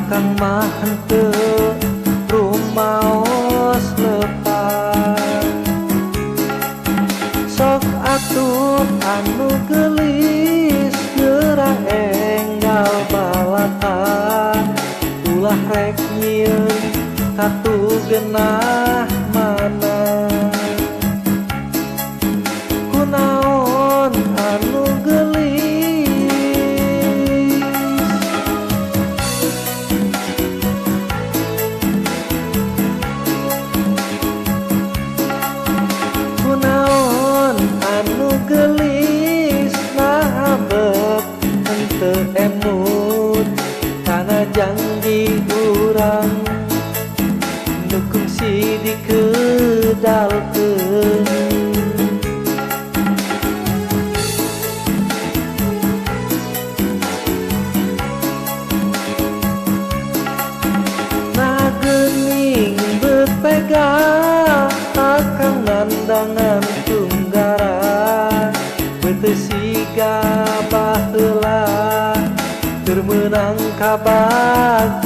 Akang mah henteu rumaos lepat. Sok atuh anu geulis geura enggal balaka, ulah rek nyieun katu genah mana. Kunaon anu geulis, kunaon anu geulis naha bet henteu emut kana janji urang nu kungsi dikedalkeun. Nah geuning beut pega akang nandangan tunggara, beuteung siga baheula keur meunang kabagjaan.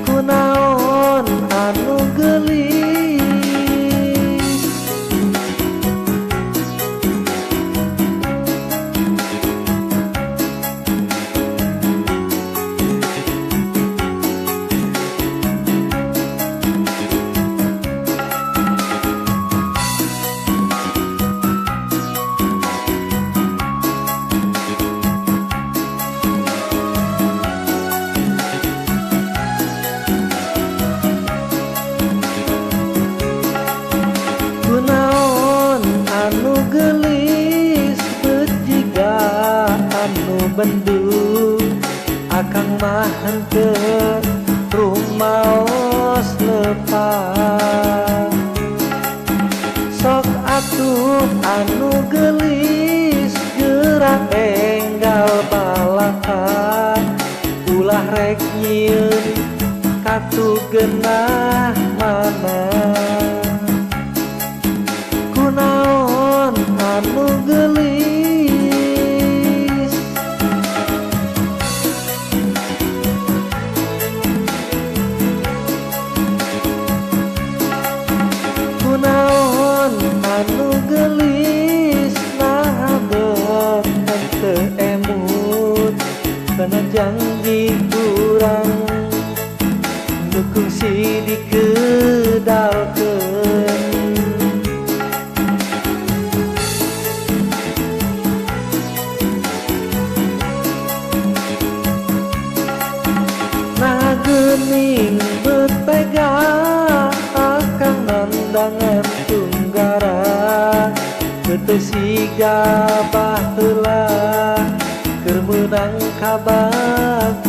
Kunaon anu geulis, kunaon anu geulis beut jiga anu bendu, akang mah henteu rumaos lepat. Sok atuh anu geulis geura enggal balaka, ulah rek nyieun katu genah mana. Kunaon anu geulis, kunaon anu geulis naha bet henteu emut kana janji urang nu kungsi dikedalkeun. Nah geuning beut pega akang nandangan tunggara, beuteung siga baheula keur meunang kabagjaan.